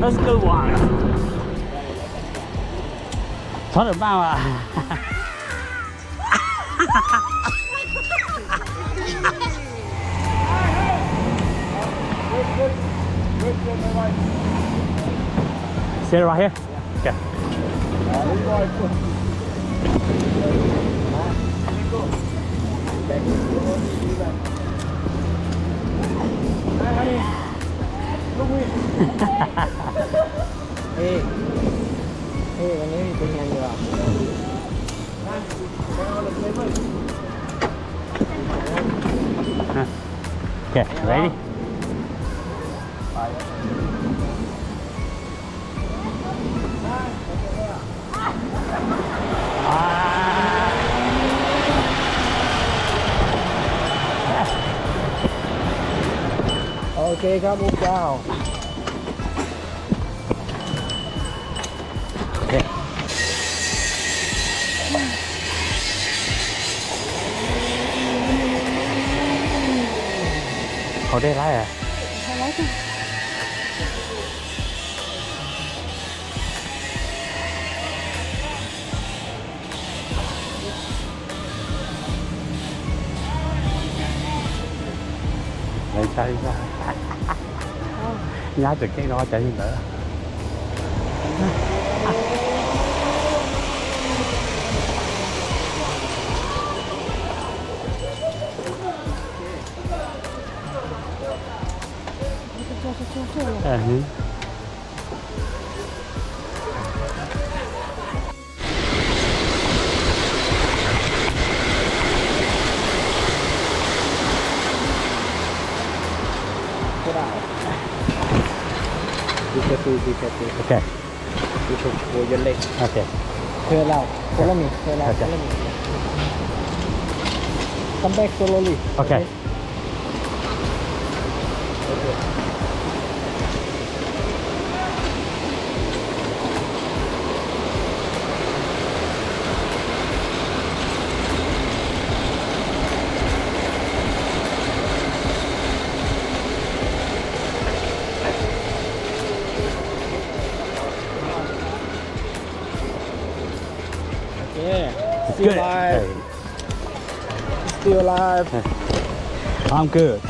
That's a good one. Throw the ball. Sit right here. Okay. Ê, ê, con nít thì tôi nghe nhiều à? Okay, ready? Ok, các mũ cao. Hauv dej laib. Lawv tsa li ntawd. Nyab tseem keej no cas li ntawd. Be careful, be careful. Okay. You should hold your leg. Okay. Clear out. Follow me. Clear out. Okay. Follow me. Come back slowly. Okay. Okay? Okay. Still alive. Still alive. I'm good.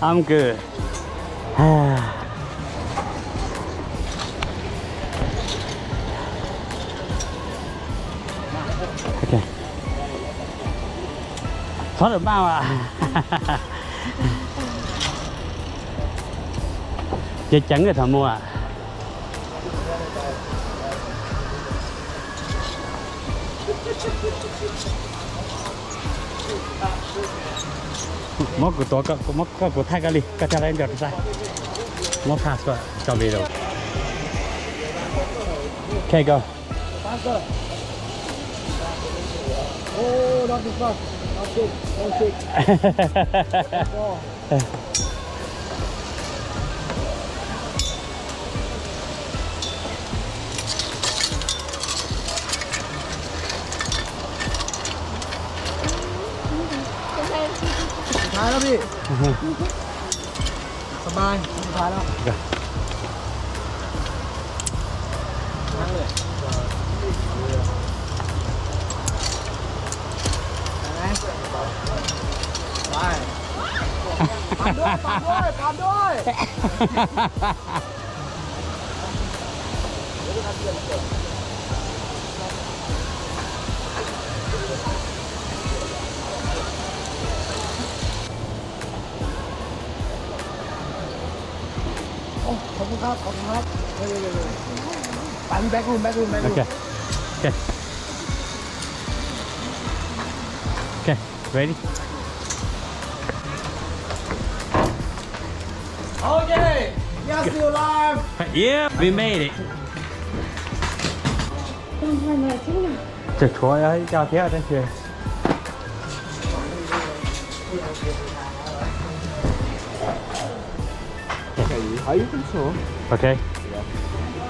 I'm good. Okay. Thov được bao ạ. Ces ceev tham mus. Muab kuv tuav, muab koj kuv thaij koj li, koj coj lawv ncau rau sab. Muab pass koj tso video. Okay, go. Suv thaiv lawm pis. สบาย suv thaiv lawm. Pham duab, pham duab, pham duab. Ồ, ขอบคุณครับ ขอบคุณครับ ไป back room, back room, back room. Okay. Okay. Okay. Ready? Okay. Yes, still alive. Yeah, we made it. Tseem tshuav ib co thiab tab sis. Okay, you can throw. Okay. Yeah.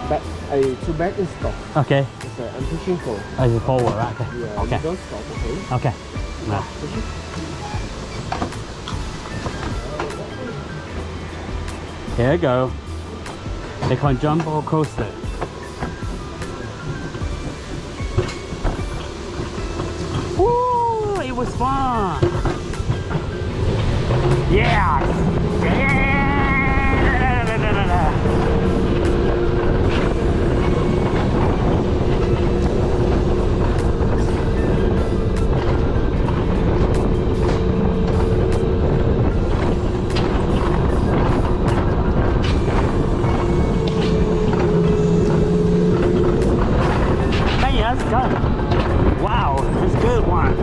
Back, uh, two back and stop. Okay. It's, uh, I'm pushing forward. Uh, it's forward, right? Okay. Yeah, okay. You don't stop, okay? Okay. Nah. Push it. Here we go. They call jumbo coaster. Ooh, it was fun. Yes. Yeah. Dang, yeah, that's good. Wow, that's a good one.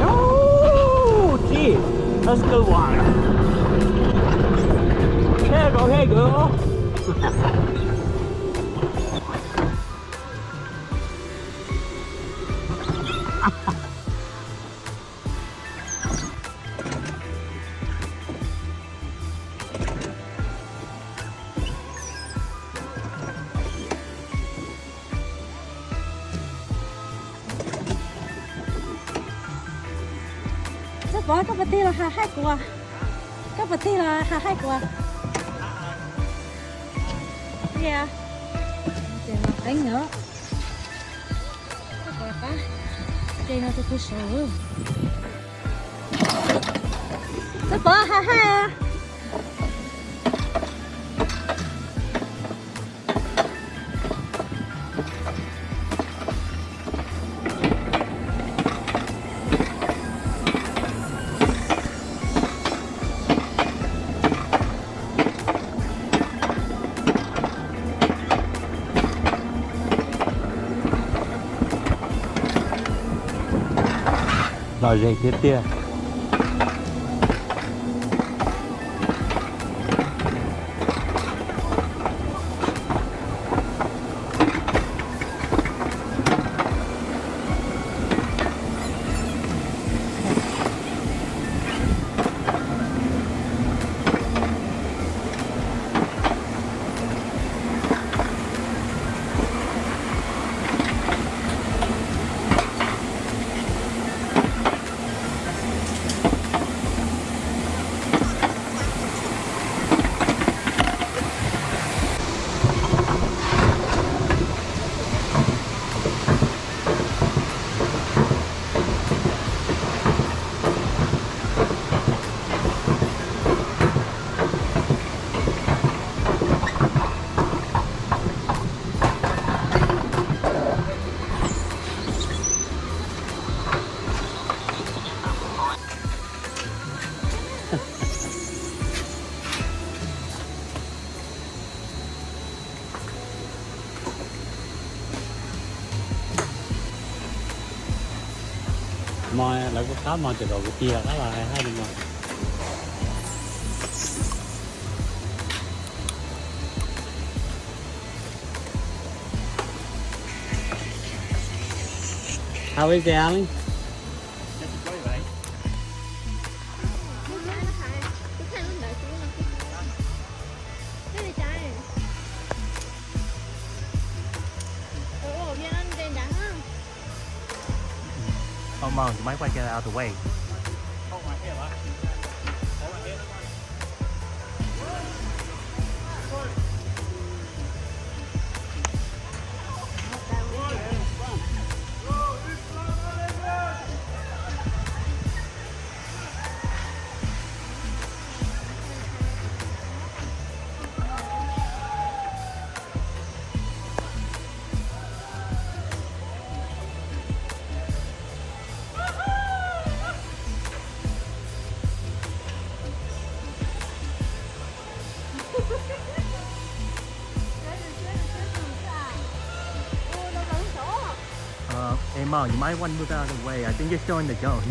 Ooh, gee, that's a good one. Here you go, here you go. Txawj Pov, koj puas tig los ha haij kuv? Koj puas tig los ha haij kuv? Ces los qeeb os. Ces no tus pug saud. Txawj Pov, ha haij. Lom zem tiag tiag. Mog, lawv kuj qab mog, ces kom kuv tig los qab los hais li mog. How is it, Alan? Oh, Mom, you might want to get out of the way. Uh, hey, Mom, you might want to move out of the way. I think you're showing the goat.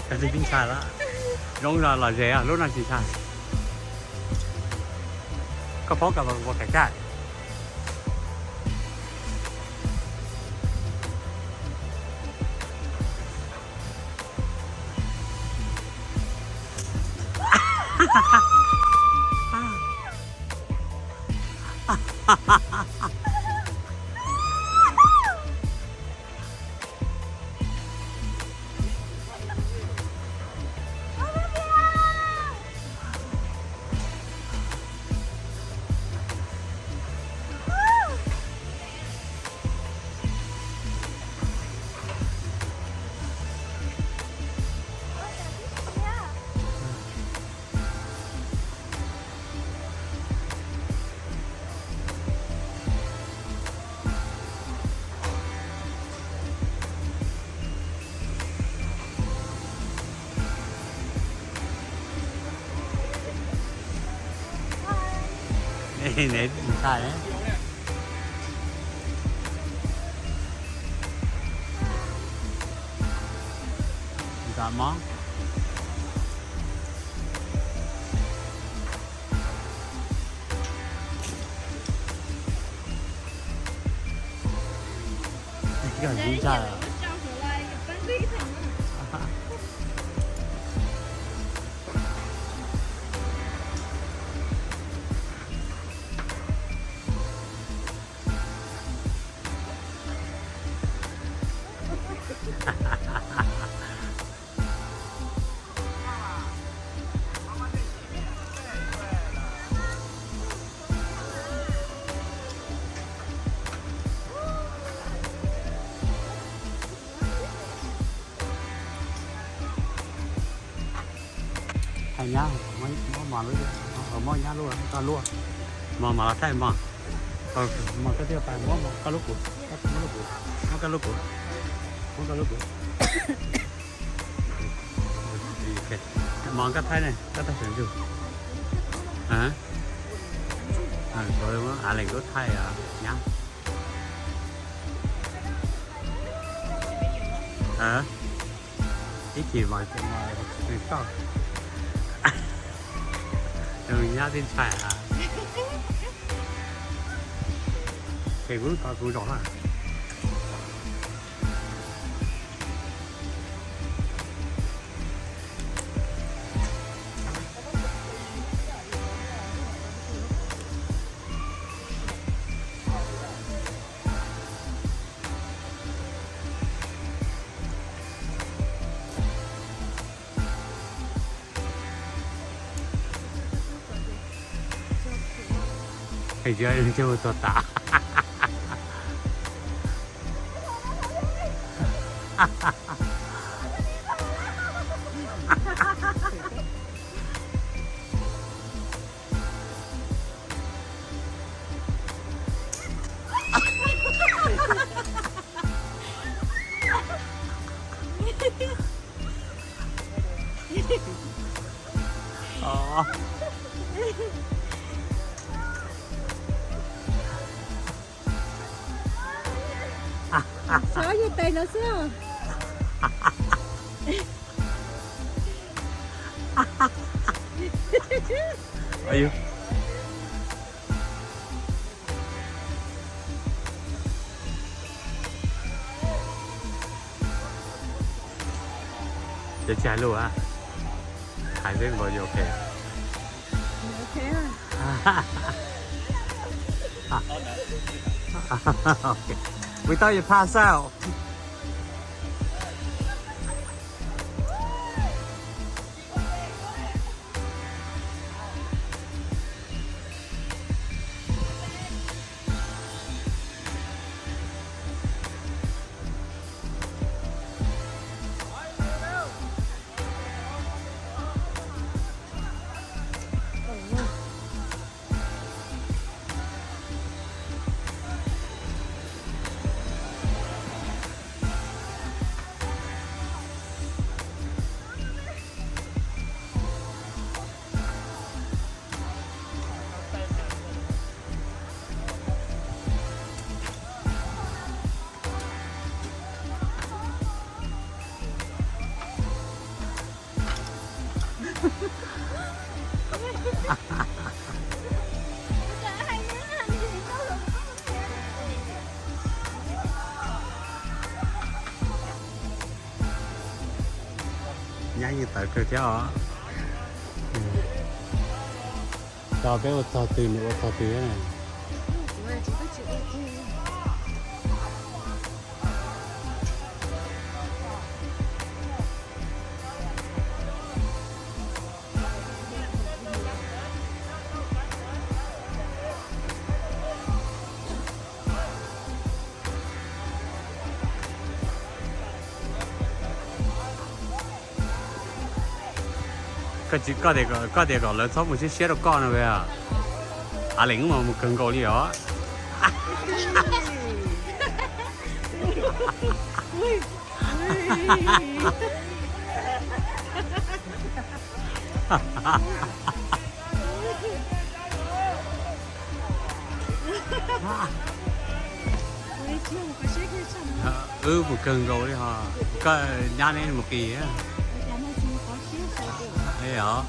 Tsis ntshai lawm. Zoo los los ze, lub no tsis ntshai. Koj paub koj ua kav kaj. Nws ntshai. Ntsam mob. Yog ntshai. Hais nyab, muab mos lub, muab nyab lub, koj lub. Mos mos los thaij mos. Mos koj thiaj pais, muab koj lub kuv, muab koj lub kuv, muab koj lub kuv, muab koj lub kuv. Mos koj thaij ne, koj thaij sawv ntsug. Av lees lub thaij nyab. Ib chim mas tsis tau, nyab tib ntshai. Ces kuv tos kuv zaum na. Hais tsis tau tuag tas. Sov yus tes no xwb. Ces tsis hais lus a, hais xwb nkaus yus ok. We thought you pass out. Nyab yeej tawv kawg thiab os. Tso peb ua txog twg nws ua txog twg. Koj tias kom lawv txhob mus siab siab rau koj no. Av Leev mas mus kawg nkaus li os. Wb mus kawg nkaus li ho. Koj nyab neb mus qis. Os,